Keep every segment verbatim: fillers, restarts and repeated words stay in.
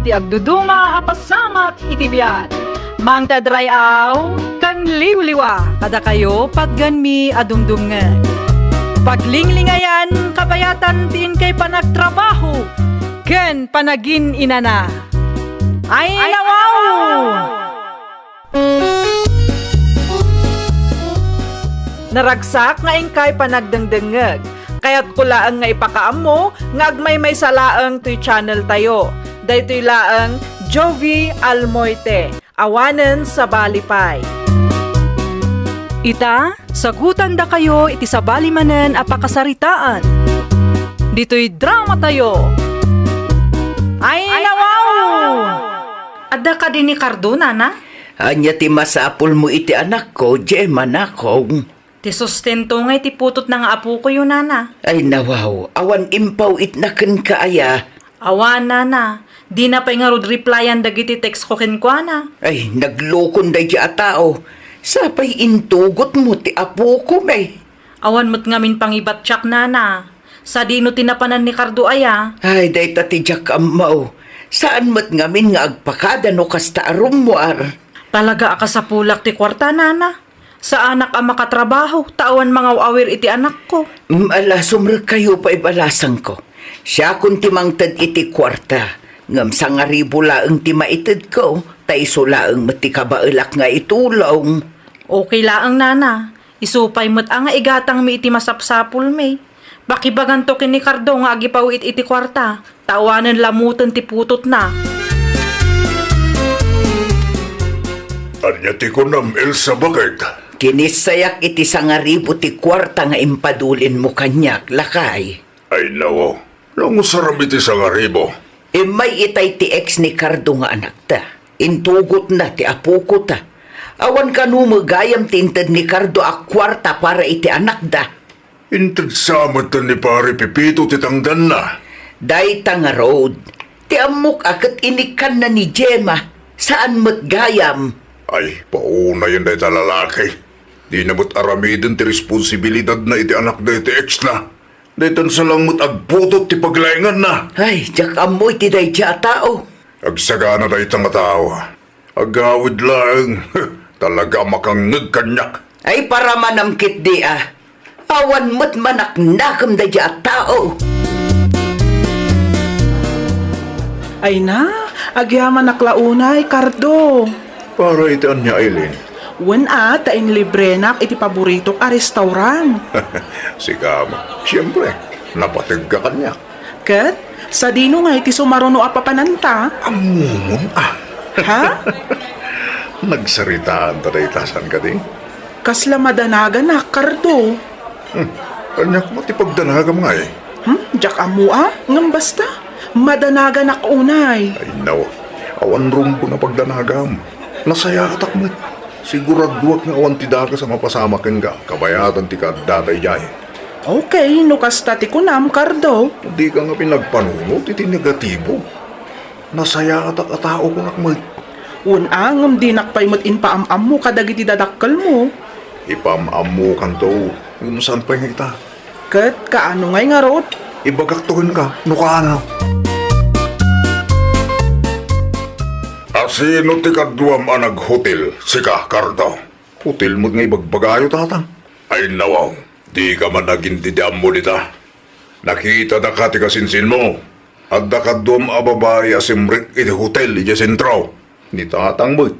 ti agduduma a pasamak iti biag. Mangted ray-aw ken liwliwa kadakayo, patganmi a dumdumngeg. Paglinglingayan, kabayatan ti inkay panagtrabaho ken panagin-inana. Ay, nawaw! Naragsak nga inkay panagdengdengngeg. Kayatko laeng nga ipakaammo nga agmaymaysa laeng toy channel tayo. Daytoy laeng Jovie Almoite, awanen sabali pay. Ita, sagutandakayo iti sabali manen a pakasaritaan. Ditoy drama tayo. Ay, nawaw! Adda kadi ni Cardo, nana? Ania ti masapulmo iti anakko, Gemma, nakong? Ti sustento ngay ti putotna nga apokoyo, nana. Ay, nawaw, awan impaw-itna kenka aya? Awan, nana. Dina pay ngarud replyan dagiti text ko kenkuana. Ay, naglokon daydi a tao. Sapay intugotmo ti apoko, may. Awan met ngamin pangibattiak, nana. Sadino ti napanan ni Cardo aya? Ay, dayta ti diak ammo. Saan met ngamin nga agpakada no kasta a rummuar. Talaga a kasapulak ti kuarta, nana. Saanak a makatrabaho, ta awan mangaw-awir iti anakko. Mm, ala, sumrekkayo pay balasangko. Siakon ti mangted iti kuarta. Ngem sangaribu laeng ti maitedko, ta isu laeng met ti kabaelak nga itulong. Okay laeng, nana. Isu pay met a nga igatangmi iti masapsapulmi. Pakibaganto ken ni Cardo nga agipaw-it iti kuarta, ta awanen lamoten ti putotna. Ania ti kunam, Elsa, baket? Kinissayak iti sangaribu ti kuarta nga impadulinmo kaniak, lakay. Ay, nawaw. Nangusaram iti sangaribu. Immay itay ti ex ni Cardo nga anakta. Intugotna ti apokota. Awan kano met gayam ti inted ni Cardo a kuarta para iti anakda. Inted sa met ni Pare Pepito ti tangdanna. Dayta ngarud, ti ammok a ket inikkanna ni Gemma, saan met gayam. Ay, paunayen dayta lalaki. Dina met aramiden ti responsibilidadna iti anakda iti ex-na. Daytan sa lang met agputot ti paglainganna. Ay, diak ammo iti daydi a tao. Agsagana dayta nga tao. Agawid laeng. Talaga a makangngeg kaniak. Ay, paramanam ketdi a. Awan met manaknakem daydi a tao. Ay na, agyamanak la unay, Cardo. Para iti ania, Aileen? Wen a, ta inlibrenak iti paboritok a restaurant. Sika met. Siempre, napategka kaniak. Ket, sadino ngay ti sumaruno a papananta? Ammomon a. Ha? Nagsaritaan ta dayta, saan kadi? Kasla madanaganak, Cardo. Hmm. Ania koma ti pagdanagam ngay? Hmm? Diak ammo a, ngem basta, madanaganak unay. Ay, naw. Awan rumbeng a pagdanagam. Nasayaatak met. Siguraduak nga awan ti dakes a mapasamak kenka, kabayatan ti kaaddata idiay. Okay, no kasta ti kunam, Cardo. Dika nga pinagpanunot iti negatibo. Nasayaatak a tao, kunak met. Wen a, ngem dinak pay met impaam-ammo kadagiti dadakkelmo. Ipaam-ammokanto, ngem saan pay nga ita? Ket kaano ngay ngarud? Ibagakto kenka, no kaano. Asino ti kaduam a naghotel, sika, Cardo? Hotel met nga ibagbagayo, Tatang. Ay, nawaw, dika man agin-, ti ammo dita. Nakitada ka ti kasinsinmo. Adda kaduam a babai a simrek iti hotel idiay sentro. Ni Tatang met,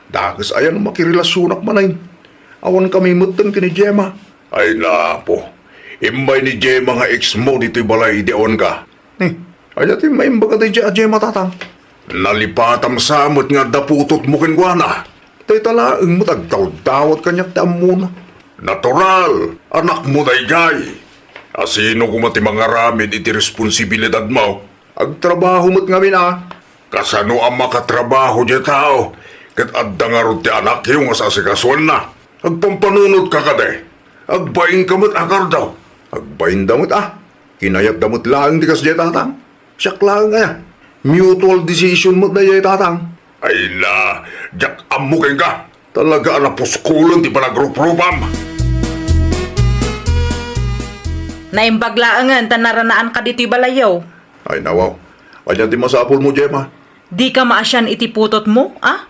dakes aya no makirelasionak manen. Awan kami metten ken ni Gemma. Ay, napo. Immay ni Gemma nga ex mo ditoy balay idi awan ka. Hmm, ania ti maimbag a daydiay a Gemma, Tatang? Nalipatam sa met nga adda putotmo kenkuana. Dayta laeng met agdawdawat kaniak ti ammona. Natural, anakmo daydiay. Asino koma ti mangaramid iti responsibilidadmo? Agtrabaho met ngamin a. Kasano a makatrabaho diay tao ket adda ngarud ti anakyo nga saasikasuenna? Agpampanunot ka kadi? Agbain ka met a, Cardo? Agbain da met a. Kinayat da met laeng ti kasdiay, Tatang. Siak laeng aya. Mutual decision met daydiay, Tatang. Ay na, diak ammo kenka. Talaga a napuskulen ti panagruprupam. Naimbag laengen ta naranaan ka ditoy balayyo. Ay, nawaw. Ania ti masapulmo, Gemma? Dika maasian iti putotmo, a?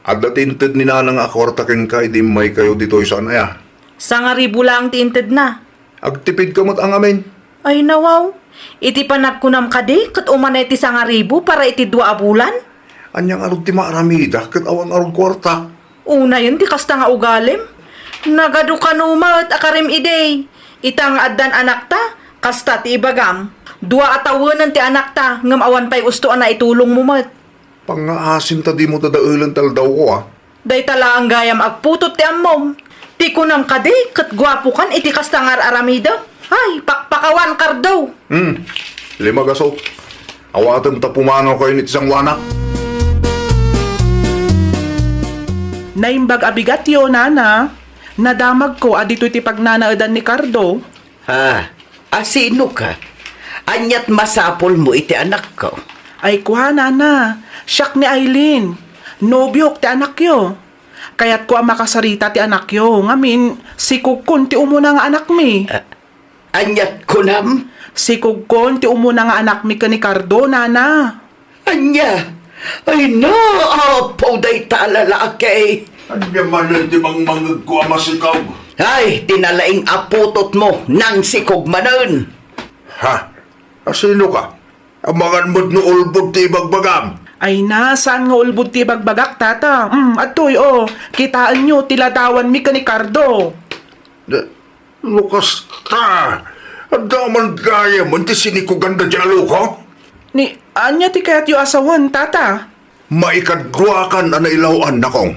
Adda ti inted ni Nana nga akuarta kenka idi immaykayo ditoy, saan aya? Sangaribu laeng ti intedna. Agtipidka met a ngamin. Ay, nawaw. Iti panagkunam kadi, ket umanay ti sangaribu para iti dua a bulan? Ania ngarud ti maaramida ket awan ngarud kuarta? Unayen ti kasta nga ugalim. Nagadu kano met a karim idi. Ita nga addan anakta, kasta ti ibagam. Dua a tawenen ti anakta, ngem awan pay usto a naitulongmo met. Pangngaasim ta dimo dadaelen ti aldawko, a. Dayta laeng gayam agputot ti ammom. Ti kunam kadi, ket guapokan iti kasta nga ar-aramidem. Ay, pakpakawan, Kardo! Hmm, lima gaso. Awaten ta pumanaw kayo iti sangoanak. Naimbag a bigatyo, Nana. Nadamagko a ditoy ti pagnanaedan ni Cardo. Ha? A, sino ka? Aniat masapulmo iti anakko? Ay, kua, Nana. Siak ni Aileen. Nobiok ti anakyo. Kayatko a makasarita ti anakyo. Ngamin, sikogkon ti umuna nga anakmi. A, Aniat kunam? Sikogkon ti umuna nga anakmi ken ni Cardo, Nana. Ania? Ay na, apo, dayta a lalaki. Ania manen ti mangmangegko a masikog? Ay, ti nalaing a putotmo, nangsikog manen. Ha? A, sino ka? Amangan met no ulbod ti ibagbagam. Ay na, saan nga ulbod ti ibagbagak, Tata? Mm, adtoy, o. Kitaenyo ti ladawanmi ken ni Cardo. Da-, no kasta, adda man gayam ti sinikoganda diay a loko? Ni, ania ti kayatyo a sawen, Tata? Maikadduakan a nailaw-an, nakong.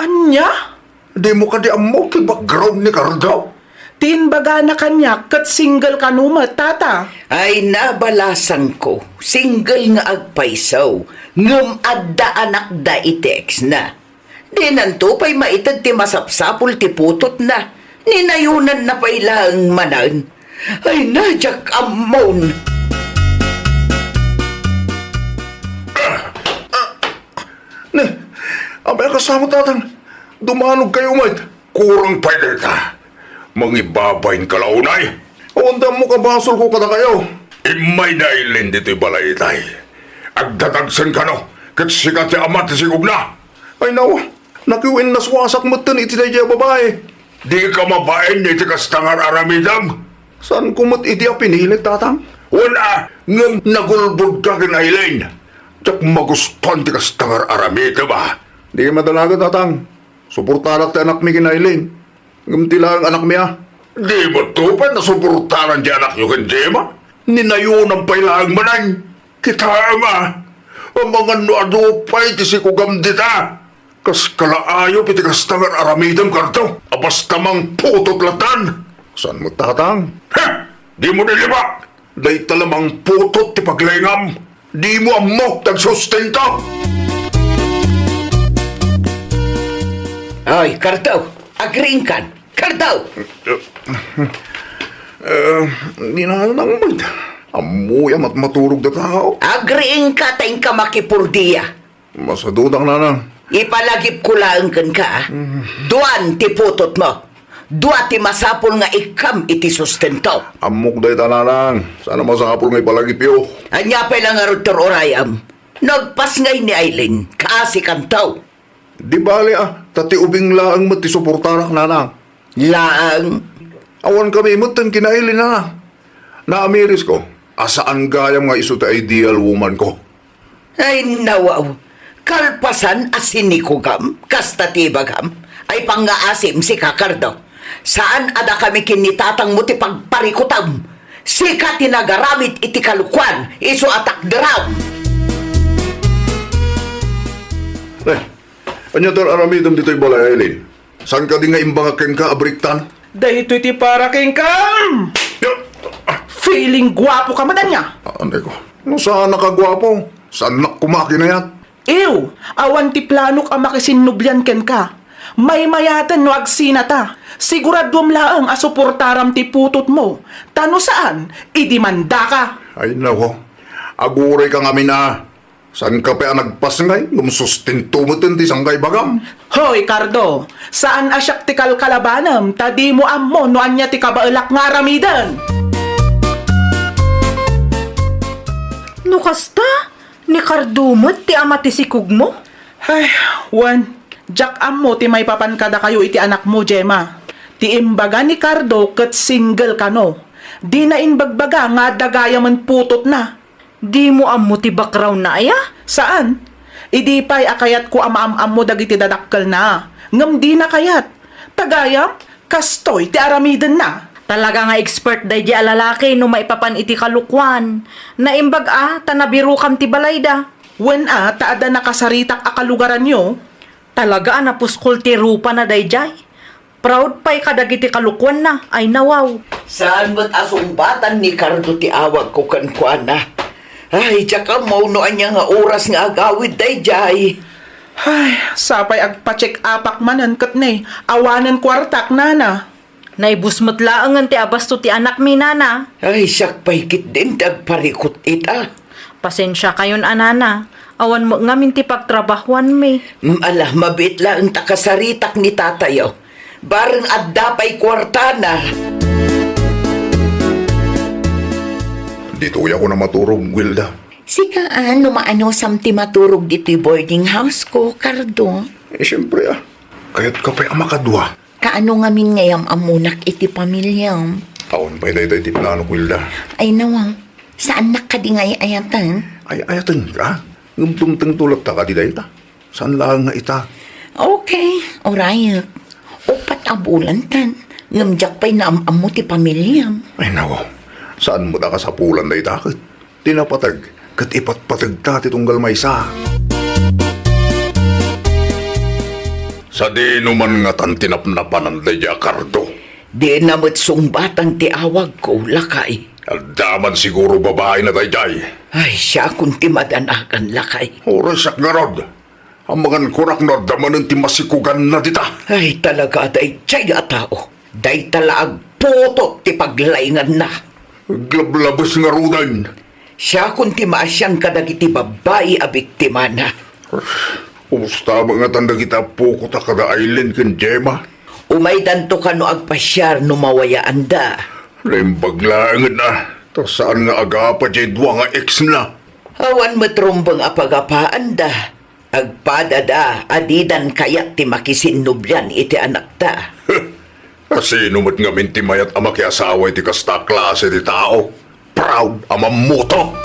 Ania? Dimo kadi ammo ti background ni Cardo? Ti imbagana kaniak ket single kano met, Tata. Ay, nabalasangko, single nga agpayso, ngem adda anakda iti ex-na. Dinanto pay maited ti masapsapul ti putotna. Ninayonanna pay laeng manen. Ay, na, diak ammon. Ne, apay a kasano, Tatang? Dumanogkayo met. Kurang pay dayta. Mangibabain ka la unay. Awan ti ammok a basolko kadakayo. Immay ni Aileen ditoy balay itay. Agdadagsen kano, ket sika ti ama ti sigogna. Ay, nawa, nakiw-, innaswasak metten iti daydiay a babai. Dika mabain iti kasta nga ar-aramidem. Saanko met idi a pinilit, Tatang. Wen a, ngem nagulbodka ken Aileen. Diak magustuan ti kasta nga ar-aramidem, a. Di madalagan, Tatang. Suportarak ti anakmi ken Aileen. Ngem ti laeng anakmi, a. Dimo to pay nasuportaran ti anakyo ken Gemma? Ninayonan pay laeng manen. Kitaem, a. Amangan no adu pay ti sikogam dita. Kas kalaayo iti kasta nga ar-aramidem, Cardo, a basta mangputot lattan. Saan met, Tatang? Ha! Dimo nilibak! Dayta la mangputot ti paglaingam. Dimo ammo ti agsustento. Ay, Cardo, agriingkan. Cardo! Eh, di na lang met. Ammoy a matmaturog da tao. Agriingka ta inka makipurdia. Masadutak, Nanang. Ipalagipko laeng kenka, a. Mm. Duan ti putotmo. Dua ti masapul nga ikkam iti sustento. Ammok dayta, Nanang. Saan a masapul nga ipalagipyo. Ania pay la ngarud ti urayam? Nagpasngay ni Aileen, kaasikanto. Di bale, a, ta ti ubing laeng met ti suportarak, Nanang. Laeng? Awan kami metten ken ni Aileen, Nanang. Naamirisko a saan gayam nga isu ti ideal woman ko. Ay, nawaw. Kalpasan a sinikogam, kasta ti ibagam. Ay, pangngaasim, sika, Cardo. Saan a dakami ken ni tatangmo ti pagparikutam. Sika ti nagaramid iti kalokuan, isu a takderam. Eh, ania ti ar-aramidem ditoy balay, Aileen? Saan kadi nga imbagak kenka a baliktan? Daytoy ti para kenka! Feeling guapo ka, madania! Ah, anay ko. No saan a kaguapo, saan nak kumakinayat. Ew, awan ti planok a makisinnublian kenka. Maymayaten no agsinata. Siguraduem laeng a suportaram ti putotmo. Ta no saan, idimandaka. Ay, nako. Aguray ka ngamin, a. Saan ka pay a nagpasngay, ngem sustento metten ti sangkaibagam. Hoy, Cardo, saan a siak ti kalkalabanem, ta dimo ammo no ania ti kabaelak nga aramiden. No kasta, Ni Cardo met ti ama ti sikogmo? Ay, wen, diak ammo ti maipapan kadakayo iti anakmo, Gemma. Ti imbaga ni Cardo ket single kano. Dina imbagbaga nga adda gayamen putotna. Dimo ammo ti background na aya? Saan? Idi pay a kayatko a maam-ammo dagiti dadakkelna, ngem dina kayat. Ta gayam, kastoy ti aramidenna. Talaga nga expert daydi a lalaki no maipapan iti kalokuan. Naimbag a, ta nabirokam ti balayda. Wen a, ta adda nakasaritak a kalugaranyo. Talaga a napuskol ti rupana daydiay. Proud pay kadagiti kalokuanna, ay nawaw. Saan met a sungbatan ni Cardo ti awagko kenkuana. Ay, diak ammo no ania nga oras nga agawid daydiay. Ay, sapay agpa-check upak manen ket ne, awanen kuartak, nana. Naibus met laengen ti abasto ti anakmi, nana. Ay, siak pay ketdin ti agparikut ita. Pasensiakayon a, nana. Awan met ngamin ti pagtrabahuanmi. Mm, ala, mabiit laeng ta kasaritak ni tatayo. Bareng adda pay kuartana. Ditoy ako na maturog, Wilda. Sika, ah, no maanusam ti maturog ditoy boarding house ko, Cardo? Eh, siyempre, ah. Kayat ka pay a makadua. Kaano ngamin nga yam-ammonak iti pamilyam? Awan pay daytoy ti planok, Wilda. Ay, nawaw. Saannak kadi nga ay-ayaten? Ay-ayaten ka? Ngem tumtengto latta kadi dayta? Saan laeng nga ita? Okay, urayek. Uppat a bulantan. Ngem diak pay naam-ammo ti pamilyam. Ay, nawaw. Saan met a kasapulan dayta ket? Ti napateg ket ipatpategta ti tunggal maysa. Sadino man ngatan ti napnapanan daydiay a Cardo? Dina met sungbatan ti awagko, lakay. Adda man siguro babaina daydiay. Ay, siakon ti madanagan, lakay. Uray siak ngarud. Amangan kunak no adda manen ti masikuganna dita. Ay, talaga a daydiay a tao. Dayta la agputot ti paglainganna. Aglablabes ngaruden. Siakon ti maasian kadagiti babbai a biktimana. Kumusta met ngatan dagiti appoko ta kada Aileen ken Gemma? Umaydanto kano agpasiar no mawayaanda. Naimbag laengen a, ta saan nga agapa diay dua nga ex na. Awan met rumbeng a pagapaanda. Agpadada a didan kayat ti makisinnobian iti anakta. Kasino met ngamin ti mayat a makiasawa iti kasta a klase ti tao? Proud a mammuto!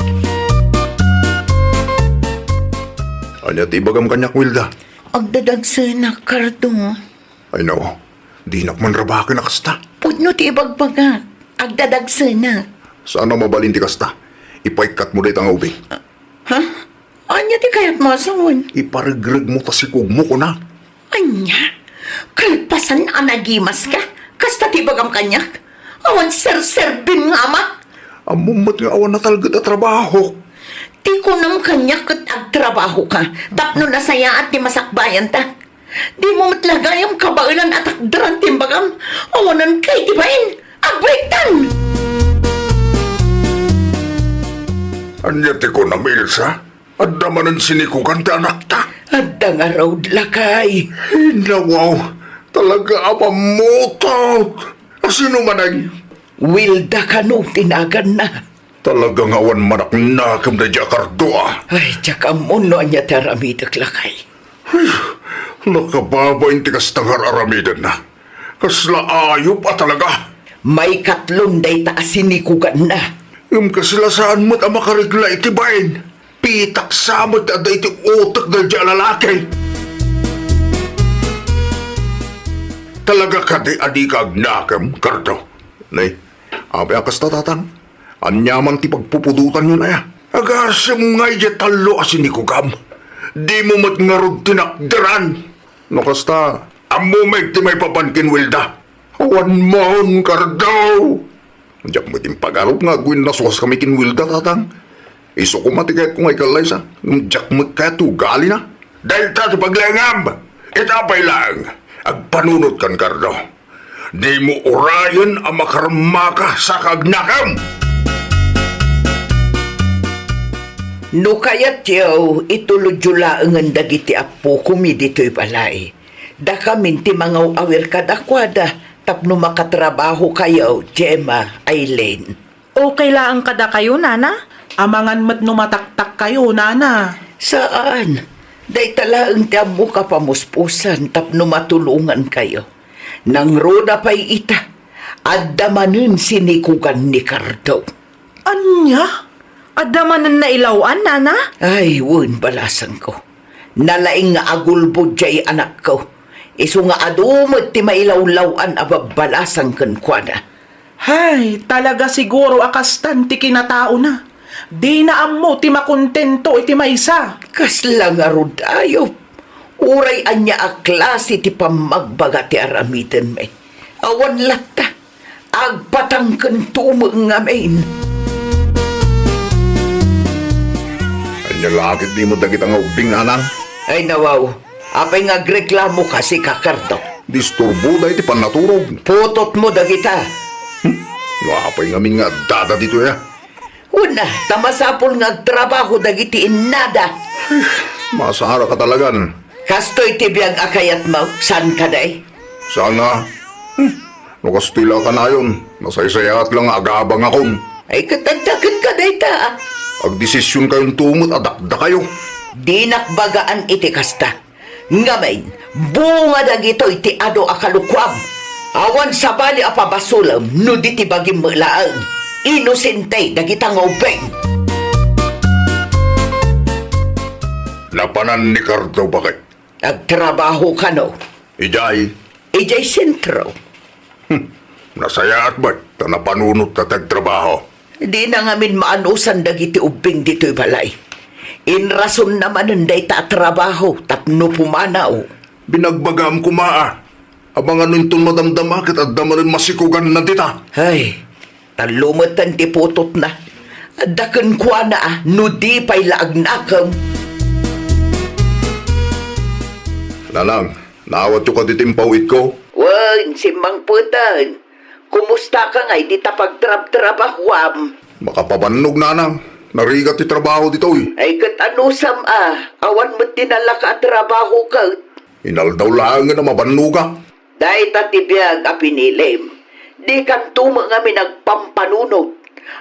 Ania ti ibagam kaniak, Wilda? Agdadagsenak, Cardo. Ay, no. Dinak man rabaken a kasta. Pudno ti ibagbagak. Agdadagsenak. Saan a mabalin ti kasta. Ipaikkatmo dayta nga ubing. Ha? Ania ti kayatmo a sawen? Iparegregmo ta sikogmo, kuna. Ania? Kalpasan a nagimaska? Kasta ti ibagam kaniak? Awan serserbim nga ama? Ammom met nga awan natalged a trabaho. Ti kunam kaniak ket agtrabahoka tapno nasayaat ti masakbayanta. Dimo met la gayam kabaelan a takderan ti imbagam. Awanen kay ti bain. Agbaliktan! Ania ti kunam, Ilsa? Adda manen sinikugan ti anakta? Adda ngarud, lakay. Ay, nawaw. Talaga a mammutot. Asino manen? Wilda kano ti naganna. Talaga nga awan manaknakem daydiay a Cardo, a. Ay, diak ammo no ania ti aramidek, lakay. Ay, nakababain ti kasta nga ar-aramidenna. Kasla ayup a talaga. Maikatlon dayta a sinikuganna. Ngem kasla saan met a makaregla iti bain. Pitaksa met ti adda iti utek daydiay a lalaki. Talaga kadi a dika agnakem, Cardo? Nay, apay a kasta, tatang? Ania man ti pagpupudotanyon aya? Agasem ngay diay tallo a sinikugam. Dimo met ngarud tinakderan. No kasta, ammom ti maipapan ken Wilda? Awan mon, Cardo! Diak met impagarup nga agwinnasuaskami ken Wilda, tatang. Isu koma ti kayatko nga ikallaysa, ngem diak met kayat ti ugalina. Dayta ti paglaengam! Ita pay laeng, agpanunotkan, Cardo. Dimo urayen a makarmaka sa kaagnakem! No kayatyo, itulodyo laengen dagiti appokomi ditoy balay. Dakamin ti mangaw-awir kadakuada tapno makatrabahokayo, Gemma, Aileen. Okay laeng kadakayo, nana? Amangan met no mataktakkayo, nana. Saan. Dayta laeng ti ammoka a pamuspusan tapno matulongankayo. Nangruna pay ita, adda manen sinikogan ni Cardo. Ania? Adda manen nailaw-an, nana? Ay, wen, balasangko. Nalaing nga agulbod diay anakko. Isu nga adu met ti mailawlaw-an a babbalasang kenkuana. Hay, talaga siguro a kastan ti kinataona. Dina ammo ti makontento iti maysa. Kasla ngarud, ayop. Uray ania a klase ti pammagbaga ti aramidenmi, awan latta. Agpatangken tumo ngamin. Ania la ketdin dagita nga ubbing, nanang? Ay, nawaw. Apay nga agreklamoka, sika, Cardo? Disturboda iti pannaturog. Putotmo dagita. Hmm? No apay ngamin nga addada ditoy, a? Una, ta masapul nga agtrabaho dagiti innada. Masaraka talagan. Kastoy ti biag a kayatmo, saan kadi? Saan nga? Hmm. No kastoy la a kanayon, nasaysayaat la nga agabangakon. Ay, ket adda kenka dayta, a? Agdesisionkayon tumo met a dakdakayo. Dinak bagaan iti kasta. Ngamin, bunga dagitoy ti adu a kalukuam. Awan sabali a pabasolem no di ti bagim met laeng. Inosente dagita nga ubbing. Napanan ni Cardo, baket. Agtrabaho kano? Idiay. Idiay sentro. Hmm. Nasayaat met ta napanunot ta ti agtrabaho. Dina ngamin maanusan dagiti ubbing ditoy balay. Inrasonna manen dayta a trabaho tapno pumanaw. Binagbagam koma, a. Amangan no inton madamdama ket adda manen masikoganna dita. Ay, tallo metten ti putotna. Adda kenkuana, a, no di pay la agnakem. Nanang, naawatyo kadi ti impaw-itko? Wen, simmangpeten. Kumustaka ngay dita pagtrabtrabahuam? Makapabannog, nanang. Narigat ti trabaho ditoy. Ay, ket anusam, a, awan met ti nalaka a trabaho ket. Inaldaw laengen a mabannoga. Dayta ti biag a pinilim. Dikanto met ngamin agpampanunot.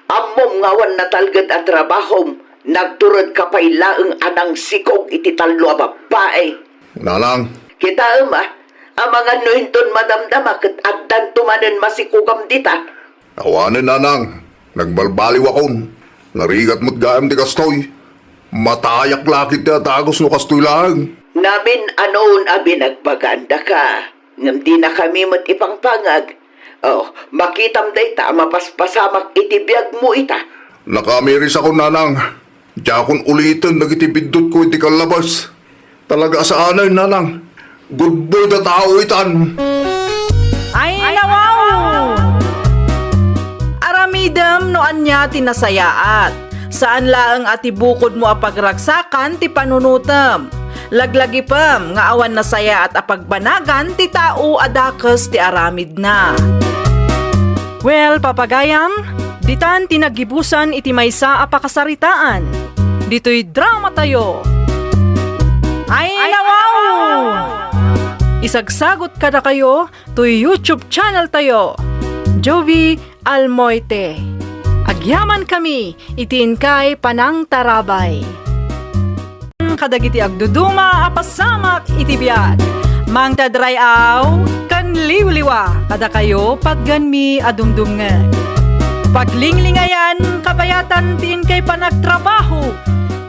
Ammom nga awan natalged a trabahom, nagturedka pay laeng a nangsikog iti tallo a babbai. Nanang. Kitaem, a, amangan no inton madamdama ket addanto manen masikogam dita. Awanen, nanang. Nagbalbaliwakon. Narigat met gayam ti kastoy. Matayak la ketdi a dagus no kastoy laeng. Namin-anon a binagbagaandaka, ngem dinakami met ipangpangag. Oh, makitam dayta a mapaspasamak iti biagmo ita. Nakamirisakon, nanang. Diakon uliten dagiti biddutko iti kallabas. Talaga a saanen, nanang. Gudboy da tao itan. Ay, nawaw! Aramidem no ania ti nasayaat. Saan laeng a ti bukodmo a pagragsakan ti panunotem. Laglagipem nga awan nasayaat a pagbanagan ti tao a dakes ti aramidna. Well, papagayam, ditan ti naggibusan iti maysa a pakasaritaan. Ditoy dramatayo. Ay, nawaw! Isagsagot kadakayo toy YouTube channel tayo, Jovi Almoite. Agyamankami iti inkay panangtarabay. Kadagiti agduduma a pasamak iti biag, Mangted Ray-aw ken Liwliwa, kadakayo patgenmi a dumdumngeg. Paglinglingayan, kabayatan ti inkay panagtrabaho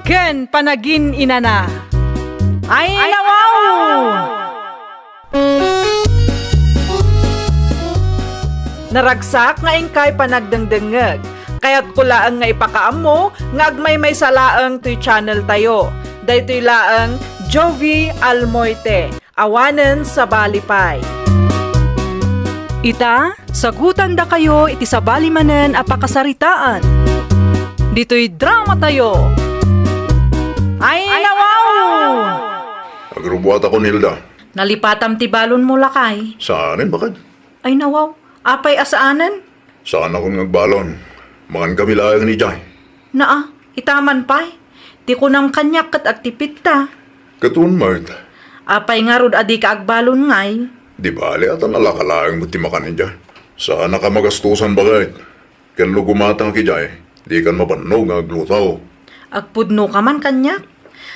ken panagin-inana. Ay, nawaw! Naragsak nga inkay panagdengdengngeg. Kayatko laeng nga ipakaammo nga agmaymaysa laeng toy channel tayo. Daytoy laeng Jovi Almoite, awanen sabali pay. Ita, sagutandakayo iti sabali manen a pakasaritaan. Ditoy drama tayo. Ay, nawaw! Agrubuatakon, Hilda. Nalipatam ti balonmo, lakay. Saanen, baket? Ay, nawaw. Apay a saanen? Saanakon nga agbalon. Mangankami laeng idiay. Naa, ita man pay. Ti kunam kaniak ket agtipidta. Ket wen met. Apay ngarud a dika agbalon ngay? Di bale a ta nalaka laeng met ti makan idiay. Saanaka a magastosan, baket. Ken lugomata idiay, Dikan mabannog nga agluto. Agpudnoka man kaniak.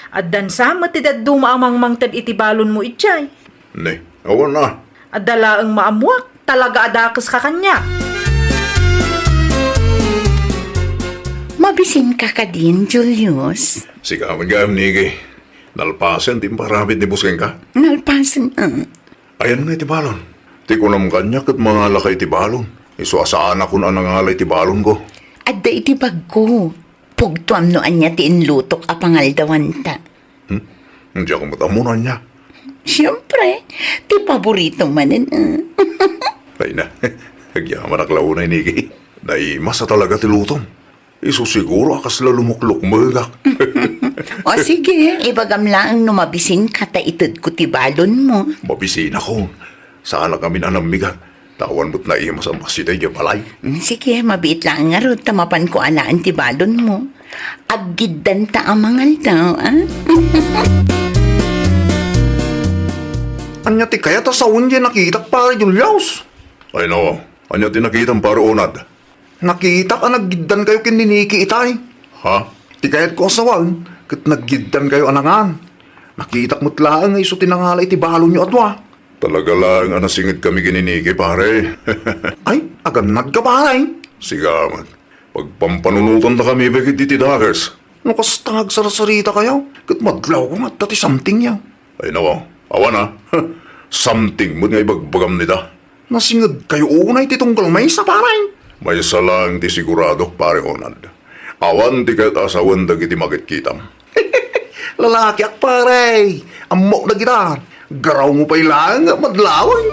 Addan sa met ti dadduma a mangmangted iti balonmo idiay. Ne, awan a. Adda laeng maammoak, talaga a dakeska kaniak. Mabisinka kadin, Julius? Sika met gayam, Niki. Nalpasen ti imparamid ni boss kenka? Nalpasen, ah. Ayan nga iti balon. Ti kunam kaniak ket mangalaka iti balon. Isu a saanakon a nangala iti balonko. Adda iti bagko. Pugtoam no ania ti inlutok a pangaldawanta. Hmm? Diak met ammo no ania. Siempre, ti paborito manen, ah. Ay na, agyamanak la unay, Niki. Naimas a talaga ti lutom. Isu siguro a kasla lumuklukmegak. O sige, ibagam laeng no mabisinka ta itedko ti balonmo. Mabisinakon. Saanak ngamin a nammigat. Ta awan met naimas a masi daydiay balay. Mm, sige, mabiit laeng ngarud ta mapanko alaen ti balonmo. Aggiddanta a mangaldaw, ah? Ania ti kayat a sawen diay nakitak, Pare Julius? Ay no, ania ti nakitam, Pare Onad? Nakitak a naggiddankayo ken ni Niki itay. Ha? Ti kayatko a sawen, ket naggiddankayo a nangan. Nakitak met laeng nga isu ti nangala iti balonyo a dua. Talaga laeng a nasingedkami ken ni Niki, pare. Ay, agannadka, pare. Sigaman. Pagpampanunotantakami pay iti dakes. No kasta nga agsarsarita kayo, ket madlaw nga adda ti something ya. Ay, nawa, awan a. Something met nga ibagbagam nita. Nasinged kayo unay ti tunggal maysa, pare. Maysa laeng ti siguradok, Pare Onad. Awan ti kayat a sawen dagiti makitkitam. Lalakiak, pare. Ammok dagita. Garaw mo pay laeng nga madlawen.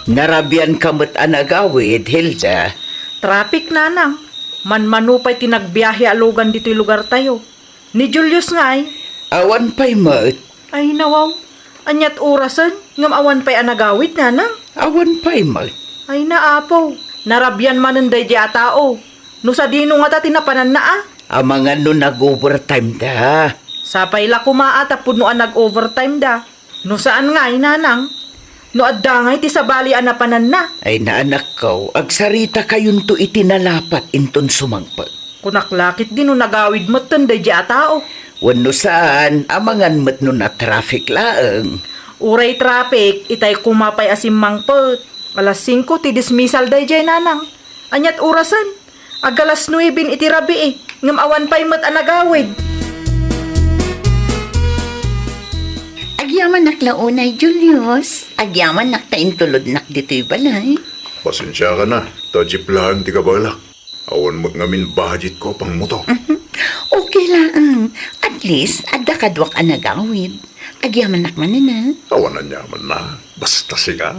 Narabian ka met a nagawid, Hilda. Traffic, nanang. Manmano pay ti nagbiahe a lugan ditoy lugartayo. Ni Julius ngay? Awan pay met. Ay, nawaw. Aniat orasen? Ngem awan pay a nagawid, nanang? Awan pay met. Ay, naapo. Narabian manen daydiay a tao. No sadino ngata ti napananna a? Amangan no nag-overtime da. Sapay la koma a ta pudno a nag-overtime da. No saan ngay, nanang? No adda ngay ti sabali a napananna? Ay, naanakko, agsarita kayonto iti nalapat inton sumangpet. Kunak la ketdi no nagawid metten daydiay a tao. Wenno saan, amangan met no na-traffic laeng. Uray traffic, itay koma pay a simmangpet. Alas singko ti dismissal daydiay, nanang. Aniat orasen? Agalas nueben iti rabii, ngem awan pay met a nagawid. Agyamanak la unay, Julius. Agyamanak ta intulodnak ditoy balay. Pasensiakan a, ta jeep laeng ti kabaelak. Awan met ngamin budgetko a pangmotor. Okay laeng. At least, adda kaduak a nagawid. Agyamanak manen a. Awan aniamanna. Basta sika.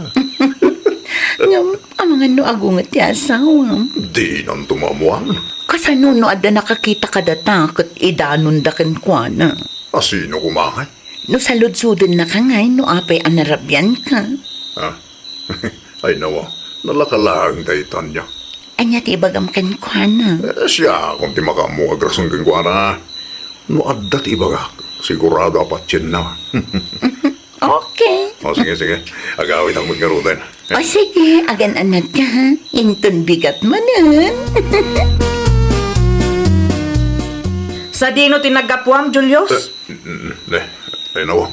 Ngem, amangan no agunget ti asawam. Dinanto maammuan. Kasano no adda nakakita kadata ket idanonda kenkuana? A, sino koma ngay? No saludsodennaka ngay no apay a narabianka. Ah? Ay, nawa, nalaka laeng dayta ania. Ania ti ibagam kenkuana? Eh, siakon ti makaammo nga agrason kenkuana. No adda ti ibagak, sigurado a patienna. Okay. O, sige, sige. Agawidak met ngaruden. O, sige, agan-anadka, ha? Inton bigat manen. Sadino ti naggapuam, Julius? Eh, mm, eh, ay, nawa.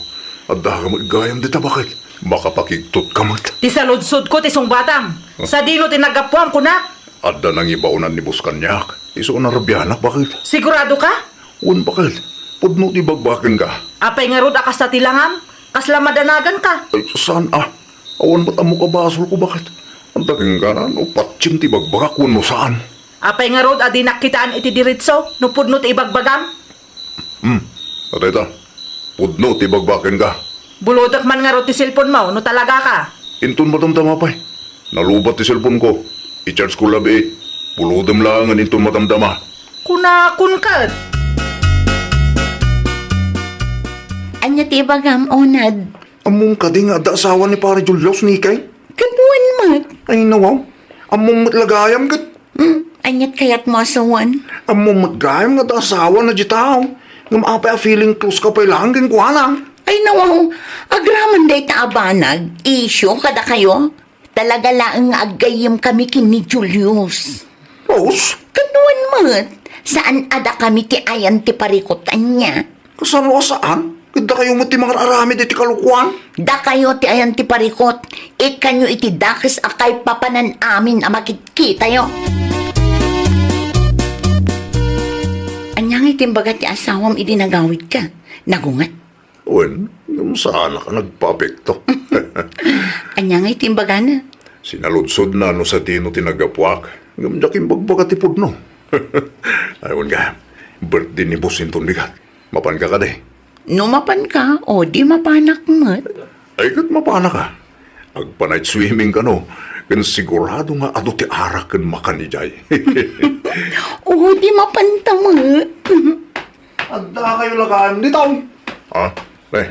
Adda ka met gayam dita, baket? Makapakigtot ka met. Ti saludsodko ti sungbatam. Huh? Sadino ti naggapuam, kunak? Adda nangibaonan ni boss kaniak. Isu a narabianak, baket? Sigurado ka? Wen, baket. Pudno ti ibagbakenka. Apay ngarud a kasta ti langam? Kasla madanaganka? Ay, saan a? Awan met ammo kabasolko, baket? Anta kenka, no patien ti ibagbagak wenno saan? Apay ngarud a dinak kitaan iti diretso no pudno ti ibagbagam? Hmm. Dayta, pudno ti ibagbakenka. Bulodek man ngarud ti cellphone mo no talaga ka. Inton madamdama pay. Nalubat ti cellphone ko. I-charge ko labi. Bulodem laengen inton madamdama. Kunakon ket. Ania ti ibagam, Onad? Ammom kadi nga adda asawa ni Pare Julius, Nikay? Ket wen met. Ay, nawaw. Ammom met la gayam ket. Hmm, aniat kayatmo a sawen? Ammom met gayam nga adda asawa na di tao. Ngem apay a feeling close ka pay laeng kenkuana? Ay, nawaw. Agraman dayta a banag, issue kadakayo. Talaga laeng nga aggayyemkami ken ni Julius. Rose? Ken wen met, saan a dakami ti ayan ti parikut, ania? Kasano a saan? Ket dakayo met ti mangar-aramid iti kalokoan? Dakayo ti ayan ti parikut. Ikkanyo iti dakes a kaipapanan amin a makitkitayo. Ania ngay ti imbaga ti asawam idi nagawidka? Nagunget? Wen, ngem saanak a nagpaapekto. Ania ngay ti imbagana? Sinaludsodna no sadino ti naggapuak, ngem diak imbagbaga ti pudno. Ay, wen gayam, birthday ni Boss inton bigat. Mapanka kadi? No mapanka, o di mapanak met. Ay, ket mapanaka. Agpa-night swimming kano, ken sigurado nga adu ti arak ken makan idiay. O di mapanta met. Adda kayo lagaan ditaw. Ha? Eh,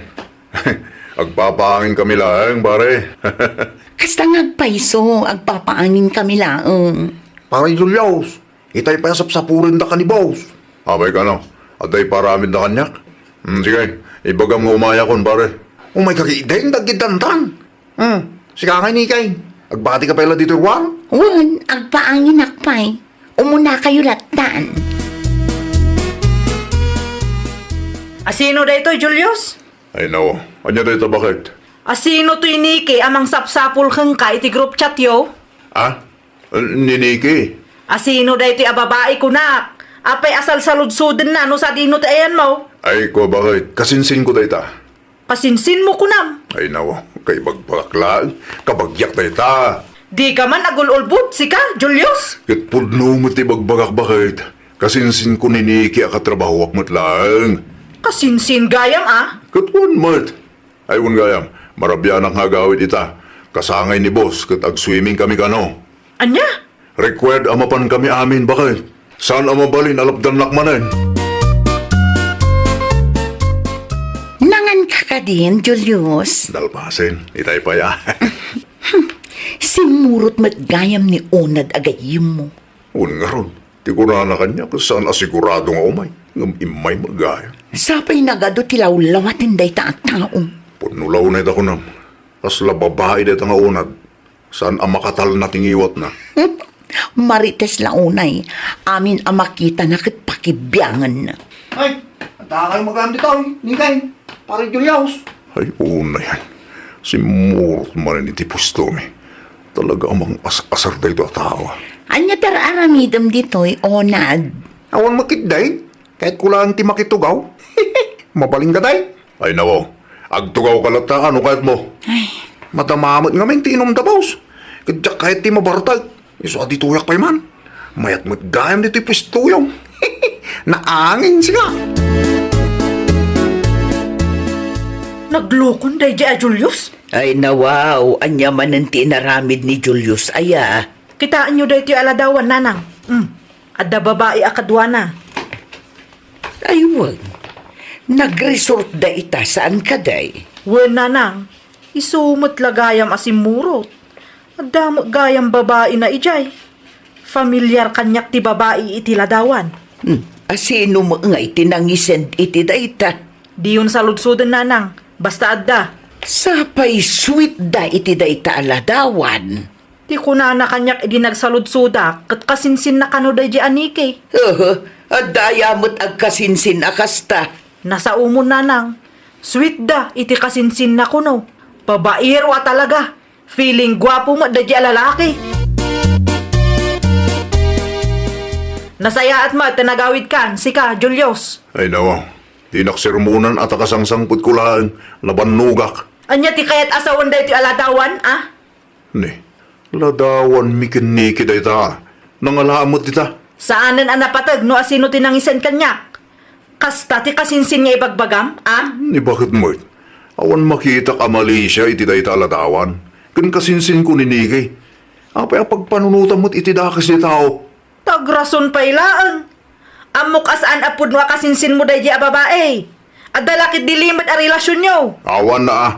agpapaangin kami laeng, pare. Kasta nga agpayso, agpapaangin kami laeng. Pare Julius, itay pay a sapsapuren daka ni Boss. Apay kano, adda iparamid na kaniak? Hmm, sige, ibagam nga umayakon, pare. Umay ka kay ideng dagiti dantan. Hmm, sika ngay, Nikay. Agbati ka pay la ditoy ruar? Wen, agpaanginak pay. Umuna kayo lattan. Asino daytoy, Julius? Ay, nao. Ania dayta, baket? Asino toy Niki a mangsapsapul kenka iti group chat yo? Ah? Ni Niki? Asino daytoy a babai, kunak? Apay a salsaludsodenna no sadino ti ayanmo? Ay, kua, baket? Kasinsinko dayta. Kasinsinmo kunam? Ay, nao, kaibagbagak laeng. Kabagiak dayta. Dika man agul-ulbod, sika, Julius? Ket pudno met ti ibagbagak, baket. Kasinsinko ni Niki a katrabahoak met laeng. Kasinsin gayam, a? Ket wen met. Ay, wen gayam, marabianak nga agawid ita. Kasangay ni Boss ket agswimming kami kano. Ania? Required a mapan kami amin, baket. Saan a mabalin a lapdannak manen. Nangan ka kadin, Julius? Nalpasen, itay pay a. Simmurot met gayam ni Onad a gayyemmo. Wen ngarud, ti kunana kaniak, saan a sigurado nga umay, ngem immay met gayam. Sapay nagadu ti lawlawaten dayta a tao. Pudno la unay ta kunam, kasla babai dayta nga Onad. Saan a makatalna ti ngiwatna. Marites la unay, amin a makitana ket pakibianganna. Ay, adda kayo magaan ditoy, Ningkay, Pare Julius. Ay, unay, ay. Simmurot manen iti puestomi. Talaga a mangas-asar daytoy a tao. Ania ti ar-aramidem ditoy, Onad? Awan makitday. Kayatko laeng ti makitugaw. Mabalin ka, day? Ay, nao. Agtugawka latta, no kayatmo. Ay. Madama met ngamin ti inumda, boss. Ket diak kayat ti mabartek. Isu a ditoyak pay man. Mayat met gayam ditoy puestoyo. Naangin, sika. Naglukon daydi a Julius? Ay, nawaw. Ania manen ti inaramid ni Julius, aya? Kitaenyo daytoy a ladawan, nanang. Hmm. Adda babai a kaduana. Ay, wen. Nagresortda ita, saan kadi? Wen, nanang. Isu met la gayam a simmurot. Adda met gayam babaina idiay. Familiar kaniak ti babai iti ladawan. Hmm. Asino met ngay ti nangisend iti dayta? Diyon saludsoden, nanang. Basta adda. Sapay sweet da iti dayta a ladawan. Ti kunana kaniak idi nagsaludsodak, ket kasinsinna kano daydi a Niki. Ehen, adda aya met agkasinsin a kasta? Nasaomon, nanang. Sweet da iti kasinsinna kuno. Babaero a talaga. Feeling guapo met daydi a lalaki. Nasayaat met ti nagawidkan, sika, Julius. Ay, nawa. Dinak sermonan a ta kasangsangpetko laeng, nabannogak. Ania ti kayat a sawen daytoy a ladawan, a? Ni, ladawanmi ken Niki dayta. Nangala met dita. Saanen a napateg no asino ti nangisend kaniak. Kasta ti kasinsin nga ibagbagam, a? Ni, baket met? Awan makitak a malisia iti dayta a ladawan. Ken kasinsinko ni Niki. Apay a pagpanunotam met iti dakes ti tao? Tagrason pay laeng. Ammok a saan a pudno a kasinsinmo daydi a babai. Adda la ketdi limed a relasionyo. Awan na, a.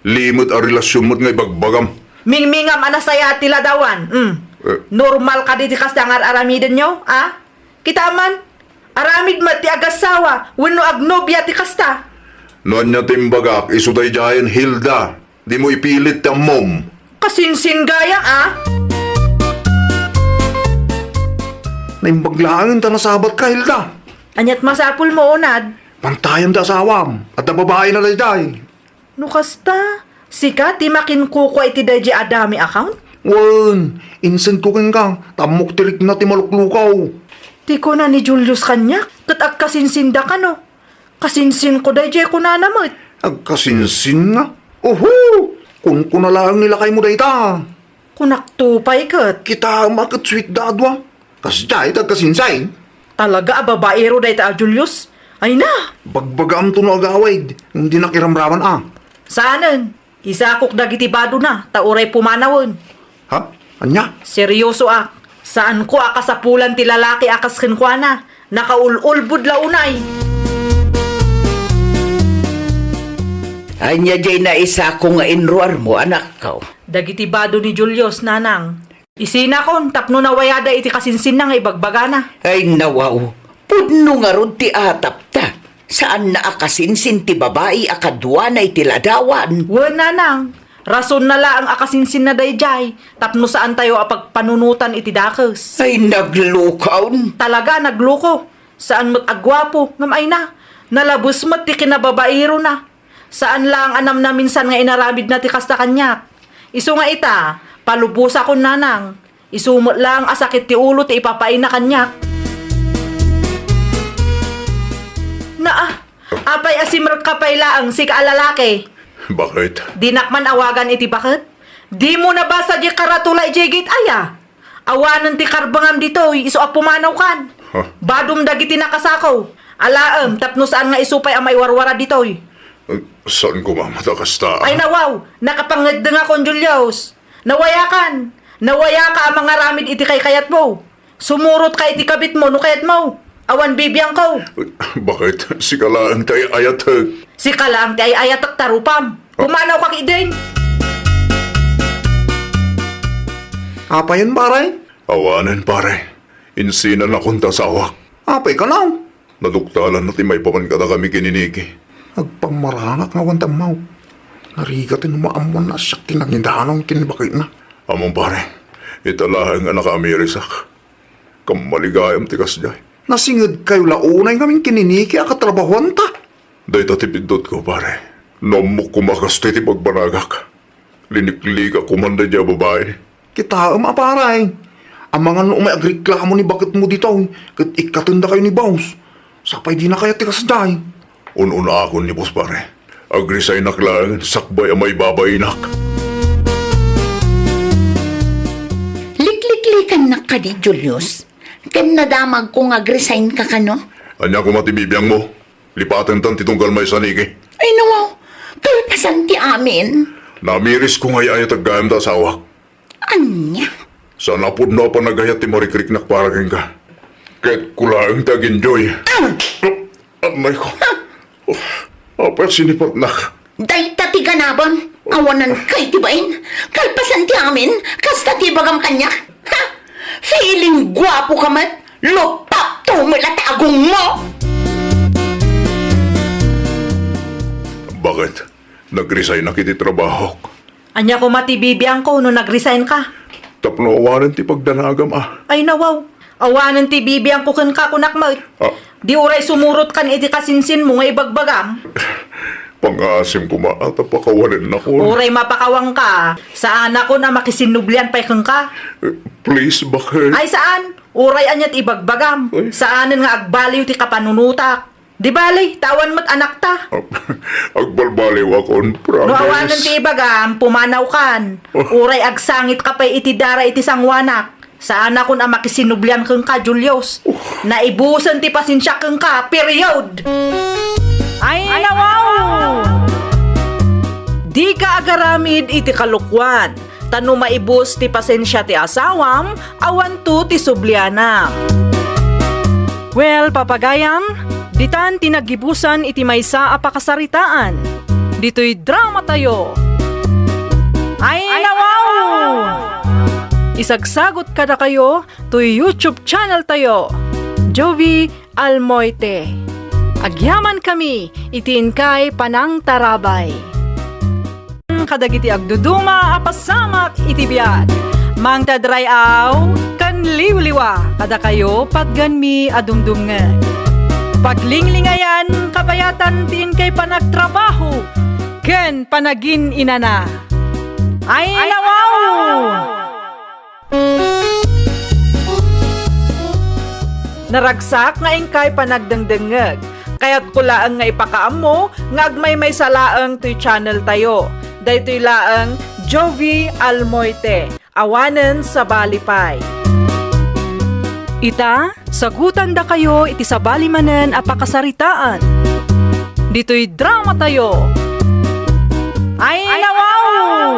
Limed a relasion met nga ibagbagam. Mingmingam a nasayaat ti ladawan. Mm. Eh. Normal kadi ti kasta nga ar-aramidenyo, a? Kita man, aramid met ti agassawa wenno agnobia ti kasta. No ania ti imbagak, isu daydiayen, Hilda. Dimo ipilit ti ammom. Asinsin gayam, a? Naimbag laeng ta nasabatka, Hilda. Aniat masapulmo, unad? Pantayam ti asawam. Adda babaina daydiay. No kasta, sika ti makinkukua iti daydiay a dummy account? Wen, insendko kenka, ta ammok ti rikna ti maluklukaw. Ti kuna ni Julius kaniak, ket agkasinsinda kano. Kasinsinko daydiay kunana met. Agkasinsin nga? Oho! Kunkuna laeng ni lakaymo dayta. Kunakto pay ket. Kitaem a ket sweet da a dua. Kasdiay ti agkasinsin. Talaga a babaero dayta a Julius. Ay na! Bagbagaamto no agawid, ngem dinak iramraman a. Saanen. Isakok dagiti badona, ta uray pumanawen. Ha? Ania? Seriosoak. Saanko a kasapulan ti lalaki a kas kenkuana. Nakaul-ulbod la unay. Ania diay naisako nga inruarmo, anakko? Dagiti bado ni Julius, nanang. Isinakon tapno nawayada iti kasinsinna nga ibagbagana. Ay, nawaw. Pudno ngarud ti atapta. Saanna a kasinsin ti babai a kaduana iti ladawan. Wen, nanang. Rasonna laeng a kasinsinna daydiay tapno saantayo a pagpanunotan iti dakes. Ay, naglukaw. Talaga, nagluko. Saan met a guapo, ngem ay na, nalabes met ti kinababairona. Saan laeng a namnaminsan nga inaramidna ti kasta kaniak. Isu nga ita, palubosakon, nanang. Isu met laeng a sakit ti ulo ti ipapaina kaniak. Naa, apay a simrekka pay laeng, sika a lalaki? Baket? Dinak man awagan iti baket? Dimo nabasa diay karatula idiay gate aya? Awanen ti karbengam ditoy, isu a pumanawkan. Huh? Badom dagiti nakasako. Alaem, tapno saan nga isu pay a maiwarwara ditoy. Eh, saan koma met a kasta? Ay, nawaw, nakapangeddengakon, Julius. Nawayakan. Nawayaka a mangaramid iti kaykayatmo. Sumurotka iti kabitmo no kayatmo. Awan bibiangko. Baket? Sika laeng ti ay-ayatek. Sika laeng ti ay-ayatek ta rupam. Ah. Pumanawka ketdin. Apayen, pare? Awanen, pare. Insinanakon ti asawak. Apay kano? Naduktalanna ti maipapan kadakami ken ni Niki. Agpammarangak nga awan ti ammo. Narigat no maammoanna a siak ti nangidanaw ken ni baketna. Ammom, pare, ita laeng a nakaamirisak. Kammaligayam ti kasdiay. Nasingedkayo la unay ngamin ken ni Niki a katrabahuanta? Dayta ti piddutko, pare. No ammok koma a kastoy ti bagbanagak, liniklikak koman daydiay a babai. Kitaem a, pare. Amangan no umay agreklamo ni baketmo ditoy, ket ikkatendakayo ni boss. Sapay dina kayat ti kasdiay. Un-unaakon ni boss, pare. Agresignak laeng sakbay a maibabainak. Likliklikannak kadi, Julius? Ken nadamagko nga agresign ka kano? Ania koma ti bibiangmo? Lipatentan ti tunggal maysa, Niki. Ay, nawaw. Kalpasan ti amin. Namirisko nga ay-ayatek gayam ta asawak. Ania? Saan a pudno a panagayat ti marikriknak para kenka. Ket kulaeng ti aginjoy. Ah! Anay ko. Ah! Oh, apay a sinipatnak? Dayta ti ganabem. Awanan kay ti bain. Kalpasan ti amin. Kasta ti bagam kaniak. Ha? Feeling guapo ka met. Lupapto met la ti agongmo. Baket? Nagresignak iti trabahok. Ania koma ti bibiangko no nagresign ka? Tapno awanen ti pagdanagam a. Ay, nawaw. Awanen ti bibiangko kenka, kunak met. Ah. Di uray sumurotkan iti kasinsinmo nga ibagbagam. Pangngaasim koma a ta pakawanennakon. Uray mapakawanka, saanakon a makisinnublian pay kenka. Eh, please, baket? Ay, saan. Uray aniat ibagbagam. Ay. Saanen nga agbaliw ti kapanunotak. Di bali, ta awan met anakta. Agbalbaliwakon, promise. No awanen ti ibagam, pumanawkan. Oh. Uray agsangitka pay iti dara iti sangoanak. Saanakon a makisinnublian kenka, Julius. Oh. Naibusen ti pasensiak kenka, period! Ay, nawaw! Dika agaramid iti kalokuan. Ta no maibus ti pasensia ti asawam, awanto ti sublianam. Well, papagayam, ditan ti naggibusan iti maysa a pakasaritaan. Ditoy dramatayo. Ay, nawaw! Isagsagot kadakayo toy YouTube channel tayo, Jovi Almoite. Agyamankami iti inkay panangtarabay. kadagiti agduduma a pasamak iti biag. Mangted ray-aw ken liwliwa kadakayo patgenmi a dumdumngeg. Paglinglingayan kabayatan ti inkay panagtrabaho ken panagin-inana. Ay, nawaw! Naragsak nga inkay panagdengdengngeg. Kayatko laeng nga ipakaammo nga agmaymaysa laeng toy channel tayo. Daytoy laeng Jovi Almoite, awanen sabali pay. Ita, sagutandakayo iti sabali manen a pakasaritaan. Ditoy drama tayo. Ay, nawaw!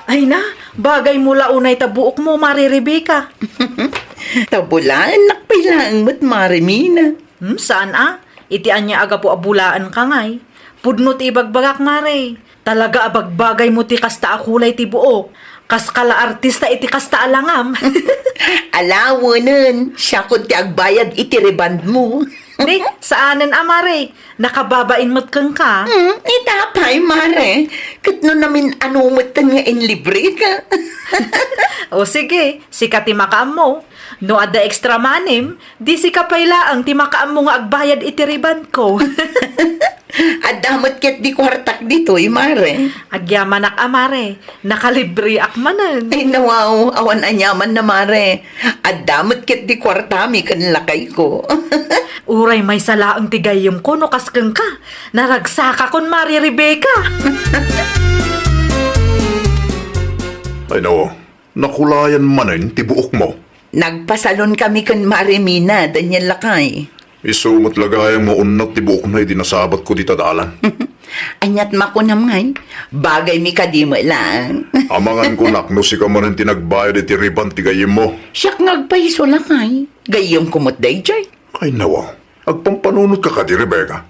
Ay na, bagay mo la unay ta buokmo, Mare Rebecca. Ta bulaennak pay laeng met, Mare Mina. Hmm, saan a? Iti ania a gapu a bulaenka ngay? Pudno ti ibagbagak, Mare. Talaga a bagbagay mo ti kasta a kulay ti buok. Kas ka la artista iti kasta a langam. Alawenen, siakon ti agbayad iti rebond mo. Ni, saanen a, Mare. Nakababain met kenka. Hmm, ita pay, Mare. Ket no namin-ano metten nga inlibreka. O sige, sika ti makaammo. No adda extra money-m, di sika pay laeng ti makaammo nga agbayad iti rebond ko. Adda met ket di kuartak ditoy, Mare. Agyamanak a, Mare. Nakalibreak manen. Ay, nawaw, awan aniamanna, Mare. Adda met ket di kuartami ken lakayko. Uray maysa laeng ti gayyemko no kas kenka. Naragsakakon, Mare Rebecca. Ay, nawaw, nakulayan manen ti buokmo. Nagpasalonkami ken Mare Mina, Daniel lakay. Isu met la gayam nga unnat ti buokna idi nasabatko dita dalan. Aniat makunam ngay? Bagaymi kadi met laeng. Amangan kunak no sika manen ti nagbayad iti rebond ti gayyemmo. Siak nga agpaiso lakay. Gayyemko met daydiay. Ay, nawaw. Agpampanunotka kadi, Rebecca?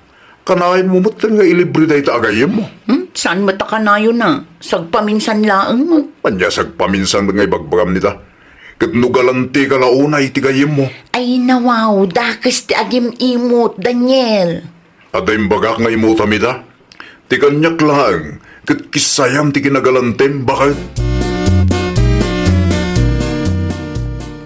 Kanayon mo met nga ilibre dayta a gayyemmo. Hmm? Saan met a kanayon a? Sagpaminsan laeng met. Ania sagpaminsan met nga ibagbagam nita? Ket no galantika nga unay iti gayyemmo? Ay, nawaw, dakes ti agim-imot, Daniel. Adda imbagak nga imutam ida? Ti kaniak laeng, ket kissayam ti kinagalantem, baket.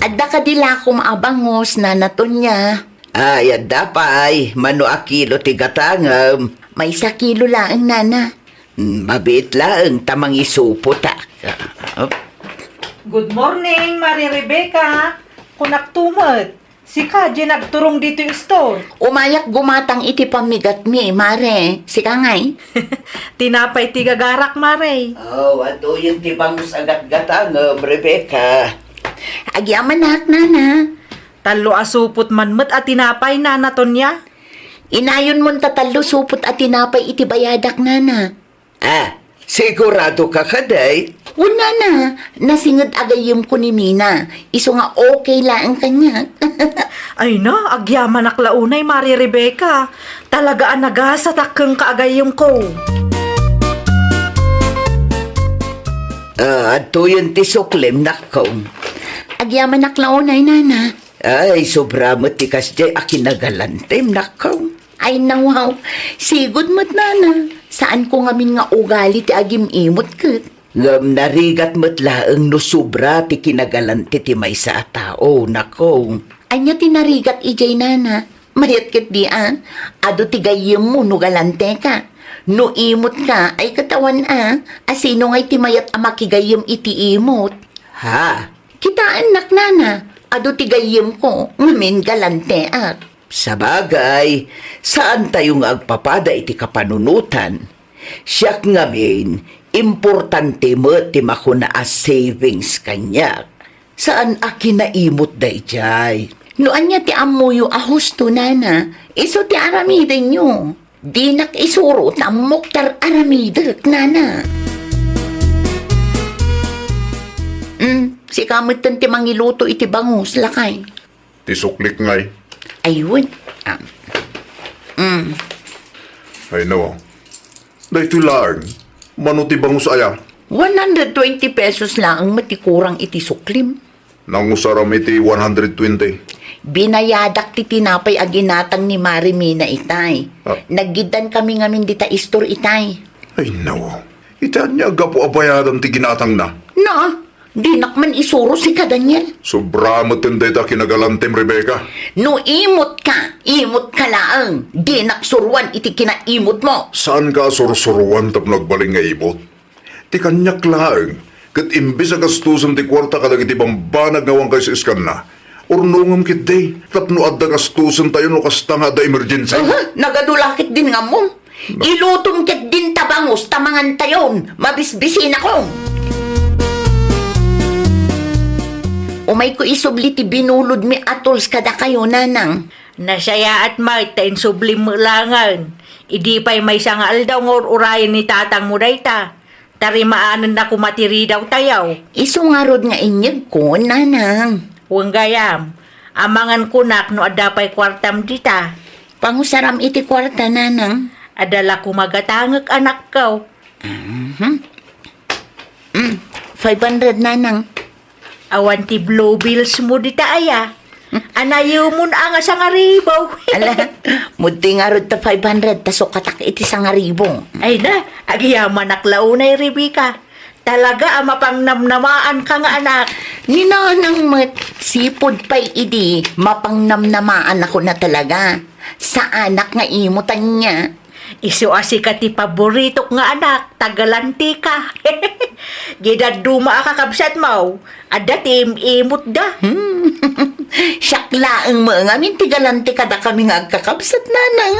Adda kadi lakom a bangus, Nana Tonia? Ay, adda pay, mano a kilo ti gatangem? Maysa kilo laeng, Nana. Mm, mabiit laeng ta mangisupotak. Good morning, Mare Rebecca. Kunak tumet. Sika, diay nagturong ditoy store. Umayak gumatang iti pammigatmi, Mare. Sika ngay? Tinapay ti gagarak, Mare. Oh, atoyen ti bangus a gatgatangem, Rebecca. Agyamanak, Nana. Tallo a supot man met a tinapay, Nana Tonia. Inayonmon ta tallo supot a tinapay iti bayadak, Nana. Ah, sigurado ka kadi? Wen, Nana, nasinged a gayyemko ni Mina. Isu nga okay laeng kaniak. Ay na, agyamanak la unay, Mare Rebecca. Talaga a nagasatak kenka a gayyemko. Ah, adtoyen ti suklem, nakko. Agyamanak la unay, Nana. Ay, sobra met ti kasdiay a kinagalantem, nakko. Ay, nawaw. Sigud met, Nana. Saanko ngamin nga ugali ti agim-imot ket. Ngem narigat met laeng no sobra ti kinagalante ti maysa a tao, nakko. Ania ti narigat idiay, Nana? Mayat ketdi a, adu ti gayyemmo no galanteka. No imotka, ay ket awan a, a sino ngay ti mayat a makigayyem iti imot? Ha? Kitaennak, Nana, adu ti gayyemko, ngamin galanteak. Sabagay, saantayo nga agpapada iti kapanunotan. Siak ngamin, importante met ti makuna a savings kaniak. Saan a kinaimot daydiay. No ania ti ammoyo a husto, Nana, isu ti aramidenyo. Dinak isuro ta ammok ti ar-aramidek, Nana. Mm, sika metten ti mangiluto iti bangus, lakay. Ti suklik ngay. Ay, wen. Ah. Mm. Ay, no. Daytoy laeng, mano ti bangus aya? One hundred twenty pesos laeng met ti kurang iti suklim. Nangusaram iti one hundred twenty? Binayadak ti tinapay a ginatang ni Mare Mina itay. Ah. Naggiddan kami ngamin dita istor itay. Ay, naw. Iti ania gapu a bayadan ti ginatangna? Na, dinak man isuro sika, Daniel. Sobra met dayta kinagalantim, Rebecca. No imot ka, imot ka laeng. Dinak suruan iti kinaimot mo. Saan ka a sursuruan tapno agbalin nga imot? Ti kaniak laeng, ket imbes a gastusen ti kuarta kadagiti bambanag nga awan kaisiskanna, urnongem ketdi tapno adda gastusen tayo no kasta nga adda emergency. Aha, nagadu la ketdin nga ammom. Ilutom ketdin ta bangus ta mangan tayon, mabisbisinakon. Umayko isubli ti binulodmi a tools kadakayo, Nanang. Nasayaat met ta insublim met laengen. Idi pay maysa nga aldaw nga ur-urayen ni tatangmo dayta, tarimaanenna koma ti ridaw tayo. Isu ngarud nga inyegko, Nanang. Wen gayam, amangan kunak no adda pay kuartam dita. Pangusaram iti kuarta, Nanang. Adda la koma gatangek, anakko. Mhm. Mm, five hundred, Nanang. Awan ti blue bills mo dita aya. Anayumon a nga sangaribo. Ala, mudtoy ngarud ta five hundred, ta sukatak iti sangaribo. Ay na, agyamanak la unay, Rebecca. Talaga a mapangnamnamaan ka nga anak. Ni Nanang met, sipud pay idi, mapangnamnamaan ako na talaga. Saanak nga imo tanya. Isu a sika ti paboritok nga anak, ta galantika. Gidadduma a kakabsatmo, adda ti im-imotda. Hmm. Siak laeng met ngamin ti galanti kadakami nga agkakabsat, Nanang.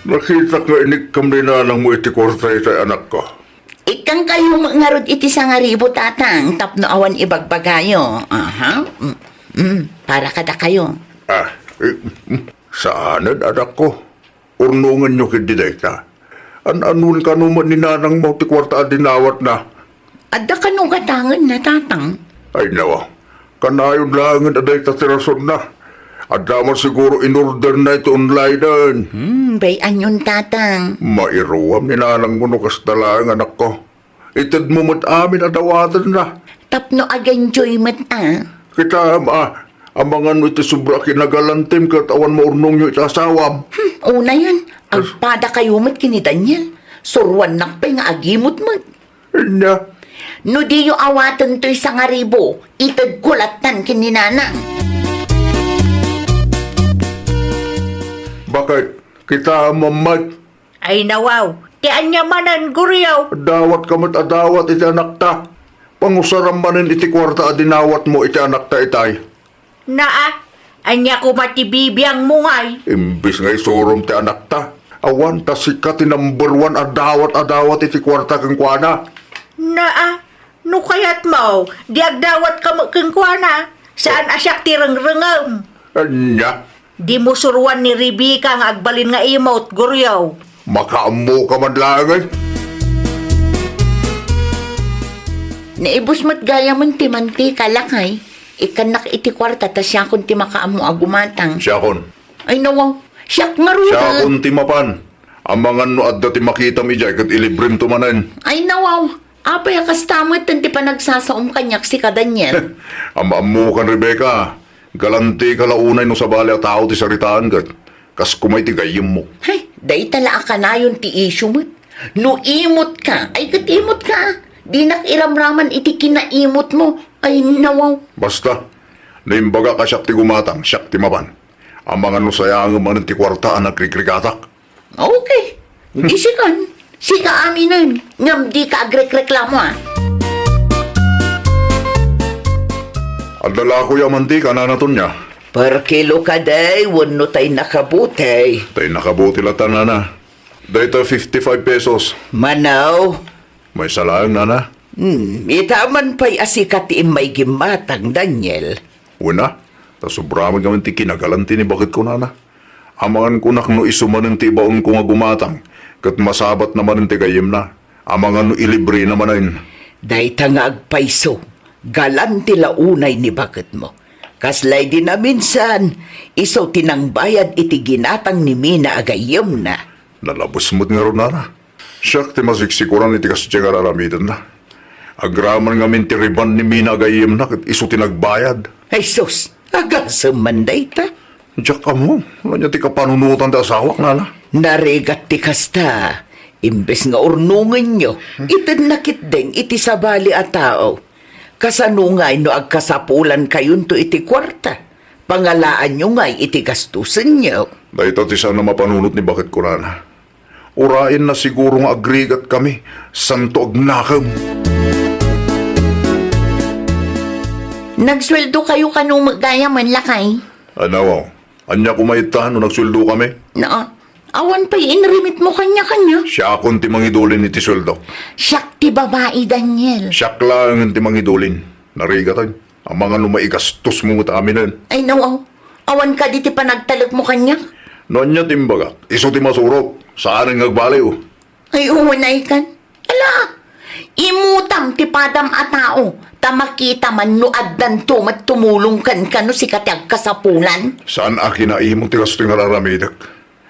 Nakitak nga inikkam ni nanangmo iti kuarta itay, anakko. Ikkangkayo met ngarud iti sangaribo, Tatang, tapno awan ibagbagayo. Aha. Mm, mm, para kadakayo. Ah, eh, mm, saanen, anakko. Urnongenyo ketdi dayta. An-anuan kano met ni nanangmo ti kuarta a dinawatna? Adda kano gatangenna, Tatang? Ay, nawa. Kanayon laengen a dayta ti rasonna. Adda man siguro inorderna iti online-en. Hmm, bay-anyon, Tatang. Mairuam ni nanangmo no kasta laeng, anakko. Itedmo met amin a dawatenna. Tapno ag-enjoy met a. Kitaem a, amangan no iti sobra a kinagalantim ket awan maurnongyo iti asawam. Hmm, unayen, agpadakayo met ken ni Daniel. Suruannak pay nga agimot met. Ania? No diyo awaten toy sangaribo, itedko lattan ken ni Nanang. Baket? Kitaem met. Ay, nawaw, ti ania manen, Goryo? Dawat ka met a dawat iti anakta. Pangusaram manen iti kuarta a dinawatmo iti anakta itay. Naa, ania koma ti bibiangmo ngay? Imbes nga isurom ti anakta, awan ta sika ti number one a dawat a dawat iti kuarta kenkuana. Naa, no kayatmo, di agdawat ka met kenkuana. Saan a siak ti rengrengem. Ania? Dimo suruan ni Rebecca nga agbalin nga imot, Goryo. Makaammo ka man laeng, ay. Naibus met gayamen ti mantika, lakay. Ikkannak iti kuarta ta siakon ti makaammo a gumatang. Siakon. Ay, nawaw. Siak ngaruden. Siakon ti mapan. Amangan no adda ti makitam idiay ket ilibremto manen. Ay, nawaw. Apay a kasta met ti panagsasaom kaniak, sika, Daniel? Am-ammokan, Rebecca. Galantika la unay no sabali a tao ti saritaan ket kas koma iti gayyemmo. Hay, dayta la a kanayon ti isyu met. No imot ka, ay ket imot ka. Dinak iramraman iti kinaimotmo. Ay, nawaw. Basta, no imbagak a siak ti gumatang, siak ti mapan. Amangan no sayangem manen ti kuarta a nagrigrigatak. Okay. Di sikan. Sika aminen. Ngem dika agrekreklamo, a. Adda la koy a mantika, Nana Tonia. Per kilo kadi wenno tay nakabuti? Tay nakabuti latta, Nana. Dayta fifty-five pesos. Mano? Maysa laeng, Nana. Hmm, ita man pay a sika ti immay gimmatang, Daniel. Wen a, ta sobra met ngamin ti kinagalanti ni baketko, Nana. Amangan kunak no isu manen ti ibaonko nga gumatang, ket masabatna manen ti gayyemna. Amangan no ilibrena manen. Dayta nga agpayso, galanti la unay ni baketmo. Kasla idi naminsan, isu ti nangbayad iti ginatang ni Mina a gayyemna. Nalabes met ngarud, Nana. Siak ti masiksikoran iti kasdiay nga ar-aramidenna. Agraman ngamin ti riban ni Mina a gayyemna ket isu ti nagbayad. Ay sus, agasem man dayta. Diak ammo, no ania ti kapanunotan ti asawak, nana? Narigat ti kasta, imbes nga urnongenyo, itedna ketdin iti sabali a tao. Kasano ngay no agkasapulan kayonto iti kuarta? Pangalaanyo ngay iti gastusenyo. Dayta ti saan a mapanunot ni baketko, nana. Urayenna siguro nga agrigatkami, santo agnakem. Nagsueldo kayo kano met gayam, lakay? Anaw, ania koma ita no nagsueldo kami? Na, awan pay inrimit mo kanya-kanya. Siakon ti mangidulin iti sueldo. Siak ti babai, Daniel. Siak laeng ti mangidulin. Narigat, ay. Amangan no maigastos mo met aminen. Ay, no, aw. Awan kadi ti panagtalek mo kaniak? No ania ti imbagak, isu ti masurok. Saanen nga agbaliw. Ay, uwanay kan. Ala, imutam ti padam a tao, ta makita man no addanto met tumulong kenka no sika ti agkasapulan. Saan a kinaimut ti kastoy nga ar-aramidek.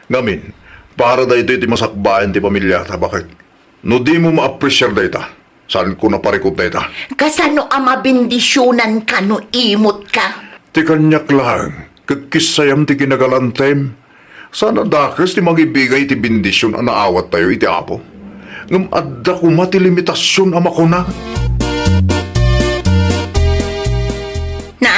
Ngamin, para daytoy ti masakbayan ti pamiliata, baket. No dimo ma-appreciar dayta, saanko a parikut dayta. Kasano a mabendisionanka no imutka? Ti kaniak laeng, ket kissayam ti kinagalantem. Saan a dakes ti mangibigay ti bendision a naawattayo iti Apo. Ngem adda koma ti limitasion a makuna. Na,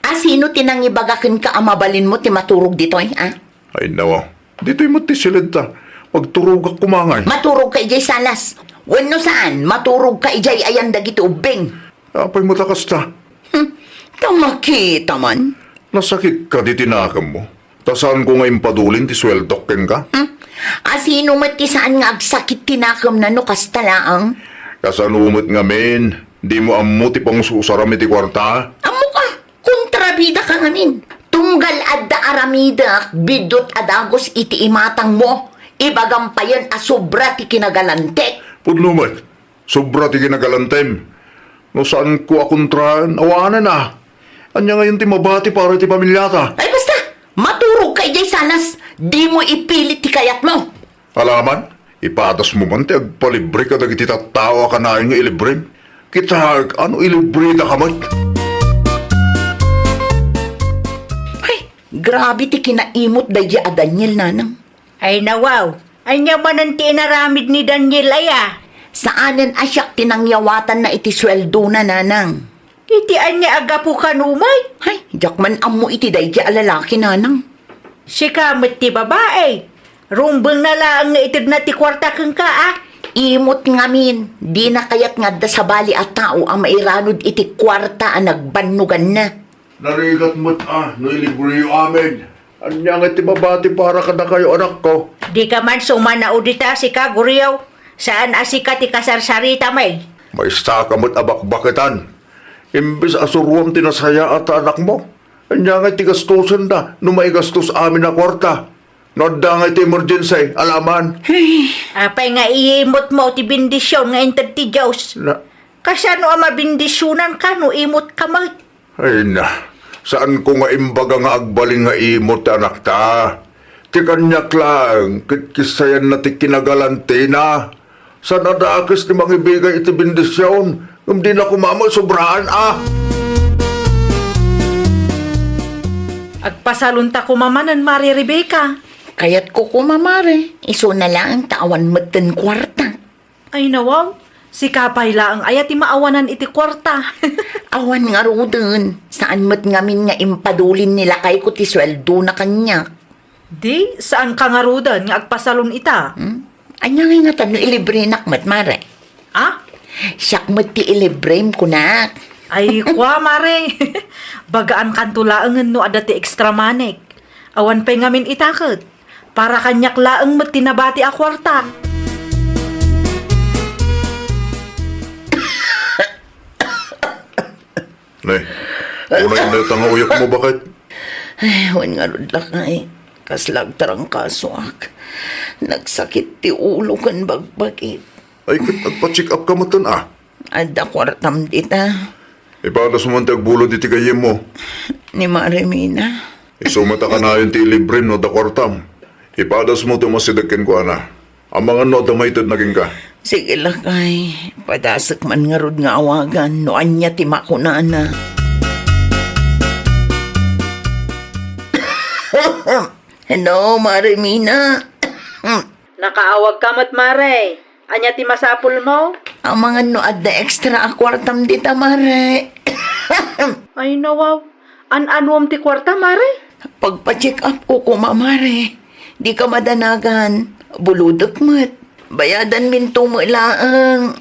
asino ti nangibaga kenka a mabalinmo ti maturog ditoy, a? Ay, nawa. Ditoy met ti siledta. Magturogak koma ngay. Maturogka idiay salas. Wenno saan, maturogka idiay ayan dagiti ubbing. Apay met a kasta? Hmm, ta makita man. Nasakitka diti nakemmo. Ta saanko nga impadulin ti sueldok kenka? Hmm? Asino met ti saan nga agsakit ti nakemna no kasta laeng? Kasano met ngamin, dimo ammo ti pangususaram iti kuarta? Ammoka. Kontrabidaka ngamin. Tunggal adda aramidek, biddut a dagus iti imatangmo. Ibagam payen a sobra ti kinagalantek. Pudno met, sobra ti kinagalantem. No saanko a kontraen, awanen a. Ania ngayon ti mabati para iti pamiliata? Ay, basta! Maturogka idiay salas. Dimo ipilit ti kayatmo. Alaman, ipadasmo man ti agpalibre kadagiti tattao a kanayon nga ilibrem. Kitaek, ano, ilibredaka met? Ay, grabe ti kinaimut daydi a Daniel, nanang. Ay, nawaw, ania manen ti inaramid ni Daniel aya? Saanen a siak ti nangyawatanna iti sueldona, nanang. Iti ania a gapu kano met? Ay, diak man ammo iti daydi a lalaki, nanang. Sika met ti babai. Rumbengna laeng nga itedna ti kuarta kenka, a? Imot ngamin, dina kayat nga adda sabali a tao a mairanod iti kuarta a nagbannoganna. Narigat met a no ilibreyo amin. Ania nga ti mabati para kadakayo, anakko? Dika man sumanao dita, sika, Goryo. Saan a sika ti kasarsarita, may. Maysaka met a bakbaketan. Imbes a suroam ti nasayaat a anakmo, ania nga ti gastusen da no maigastos amin a kuarta? No adda nga iti emergency, alaman. Apay nga iimot mo ti bendision nga inted ti Dios? Na- Kasano a mabendisionan ka no imot ka met? Ay na, saanko nga imbaga nga agbalin nga imot ti anakta. Ti kaniak laeng, ket kissayanna ti kinagalantina. Saan a dakes ti mangibigay iti bendision, ngem dina koma met sobraan a. Agpasalonta koma manen, Mari Rebecca. Kayatko koma, Mari. Isuna laeng ta awan metten kuarta. Ay, nawaw. Sika pay laeng aya ti maawanan iti kuarta. Awan ngaruden. Saan met ngamin nga impadulin ni lakayko ti sueldona kaniak. Di, saanka ngaruden nga agpasalon ita? Hmm? Ania ngay ngata no ilibrenak met, Mare? Ah? Siak met ti ilibrem, kunak. Ay, kua, Mare. Bagaankanto laengen no adda ti extra money. Awan pay ngamin ita ket. Para kaniak laeng met ti nabati a kuarta. Ne, unay na ita nga uyekmo, baket? Ay, wen ngarud, lakay. Kasla agtarangkasoak. Nagsakit ti ulo ken bagbagik. Ay, ket agpa-check up ka metten, a? Adda kuartam dita. Ipadasmo man ti agbulod iti gayyemmo. Ni Mare Mina. Isu met a kanayon ti ilibrem no adda kuartam. Ipadasmo ti umasideg kenkuana. Amangan no adda maitedna kenka. Sige, lakay. Padasek man ngarud nga awagan no ania ti makunana. Hello, Mare Mina. Nakaawagka met, Mare. Ania ti masapulmo? Amangan no adda extra a kuartam dita, Mare. Ay, nawaw. An-anuam ti kuarta, Mare? Pagpa-check up ko koma, Mare. Dika madanagan. Bulodek met. Bayadanminto met laeng.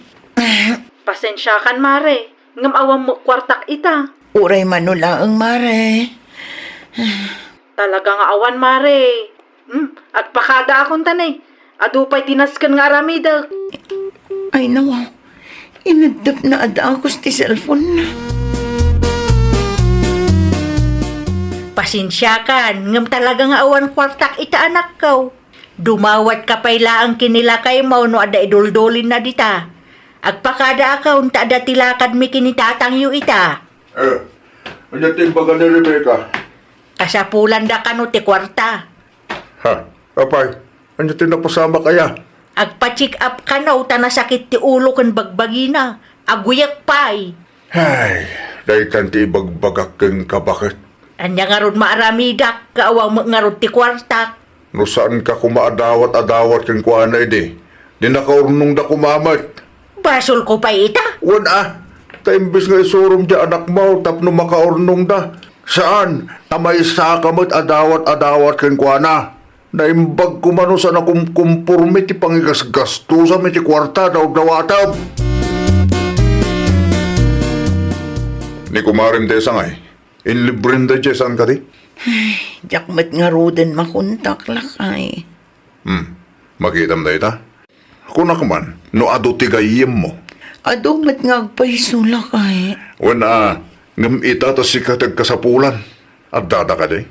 Pasensiakan, Mare. Ngem awan met kuartak ita. Uray mano laeng, Mare. Talaga nga awan, Mare. Hmm, agpakadaakon ta ne. Adu pay ti nasken nga aramidek. Ay, nawa. Ineddepna a dakes ti cellphone-na. Pasensiakan, ngem talaga nga awan kuartak ita, anakko. Dumawatka pay laeng ken ni lakaymo no adda iduldulinna dita. Agpakadaakon ta adda ti lakadmi ken ni tatangyo ita. Eh, ania ti imbaga ni Rebecca? Kasapulanda kano ti kuarta. Ha? Apay, ania ti napasamak aya? Agpa-check up kano ta nasakit ti ulo ken bagbagina. Aguyek pay. Hay, daytan ti ibagbagak kenka, baket. Ania ngarud maaramidak, nga awan met ngarud ti kuartak? No saanka koma a dawat a dawat kenkuana idi, di nakaurnongda koma met. Basolko pay ita? Wen a, ta imbes nga isurom ti anakmo tapno makaurnongda. Saan, ta maysaka met a dawat a dawat kenkuana. Naimbag koma no saan a kumkumporme ti pangigasgastusam iti kuarta a dawdawatem. Ni kumarem ti sangay, inlibrem daydiay saan kadi? Ay, diak met ngaruden makontak, lakay. Hmm, makitam dayta? Kunak man, no adu ti gayyemmo. Adu met nga agpayso, lakay. Wen a, ngem ita ta sika ti agkasapulan. Addada kadi?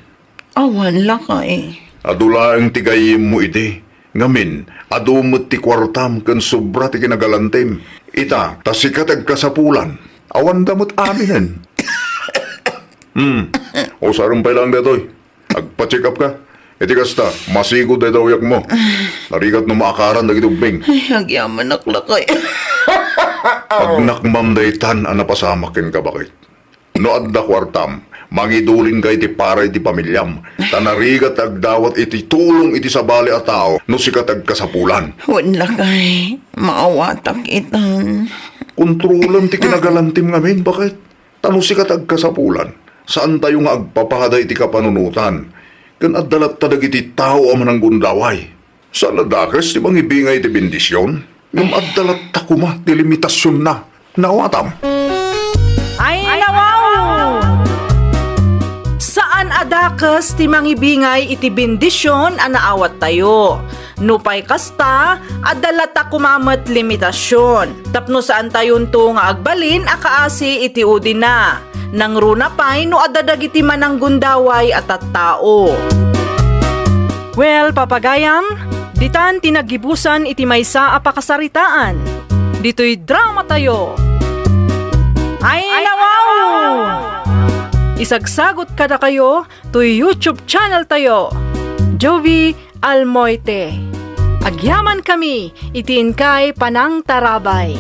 Awan, lakay. Adu laeng ti gayyemmo idi. Ngamin, adu met ti kuartam ken sobra ti kinagalantim. Ita, ta sika ti agkasapulan. Awanda met aminen. Hmm. Usarem pay laeng daytoy. Agpa-check up ka. Iti kasta, masigud dayta uyakmo. Narigat no maakaran dagiti ubbing. Ay, agyamanak, lakay. Agnakmam daytan a napasamak kenka, baket. No adda kuartam, mangidulinka iti para iti pamiliam, ta narigat ti agdawat iti tulong iti sabali a tao no sika ti agkasapulan. Wen, lakay, maawatak itan. Kontrolem ti kinagalantim ngamin, baket. Ta no sika ti agkasapulan, saantayo nga agpapada iti kapanunotan, ken adda latta dagiti tao a mananggundaway. Saan a dakes ti mangibingay iti bendision, ngem adda latta koma ti limitasionna. Naawatam? Ay, nawaw! Saan a dakes ti mangibingay iti bendision a naawattayo. Nupay kasta, adda latta koma met limitasion, tapno saantayonto nga agbalin a kaasi iti udina, nangruna pay no adda dagiti mananggundaway a tattao. Well, papagayam, ditan ti naggibusan iti maysa a pakasaritaan. Ditoy dramatayo. Ay, nawaw! Isagsagot kadakayo toy YouTube channel tayo, Jovi Almoite. Agyamankami iti inkay panangtarabay.